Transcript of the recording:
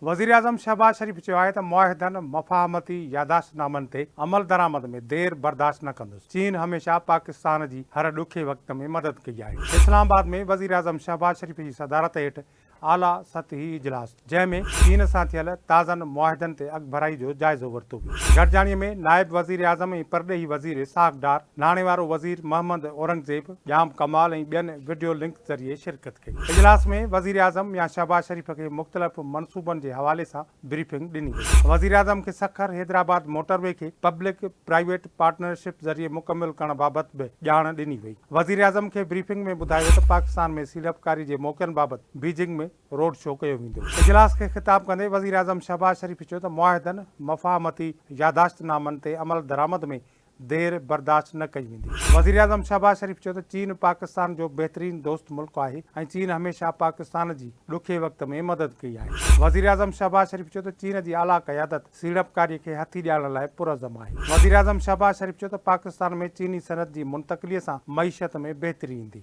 وزيراعظم شهباز شريف چيو آهي ته معاهدن، مفاهمتي ياداشت نامن تي عملدرآمد ۾ دير برداشت نه ڪندس، چين هميشه پاڪستان جي هر ڏکي وقت ۾ مدد ڪئي آهي. اسلام آباد ۾ وزيراعظم شهباز شريف جي صدارت هيٺ اعليٰ سطحي اجلاس، جنهن ۾ چين سان ٿيل تازن معاهدن تي اڳڀرائي جو جائزو ورتو ويو. گڏجاڻي ۾ نائب وزيراعظم ۽ پرڏيهي وزير اسحاق ڊار، ناڻي وارو وزير محمد اورنگزيب، ڄام ڪمال ۽ ٻين وڊيو لنڪ ذريعي شرڪت ڪئي. اجلاس ۾ وزيراعظم ميان شهباز شريف کي مختلف منصوبن جي حوالي سان بريفنگ ڏني وئي. وزيراعظم کي سکر حيدرآباد موٽر وي کي پبلڪ پرائيويٽ پارٽنرشپ ذريعي مڪمل ڪرڻ بابت به ڄاڻ ڏني وئي. وزيراعظم کي بريفنگ ۾ ٻڌايو ويو ته پاڪستان ۾ سيڙپڪاري جي موقعن بابت بيجنگ ۾ روڊ شو ڪيو ويندو. اجلاس کي خطاب ڪندي وزيراعظم شهباز شريف چيو ته معاهدن، مفاهمتي ياداشت نامن تي عملدرآمد ۾ دير برداشت نه ڪئي ويندي. وزيراعظم شهباز شريف چيو ته چين پاڪستان جو بهترين دوست ملڪ آهي ۽ چين هميشه پاڪستان جي ڏکي وقت ۾ مدد ڪئي آهي. وزيراعظم شهباز شريف چيو ته چين جي اعليٰ قيادت سيڙپڪاري کي هٿي ڏيارڻ لاء پرعزم آهي. وزيراعظم شهباز شريف چيو ته پاڪستان ۾ چيني صنعت جي منتقلي سان معيشت ۾ بهتري ايندي.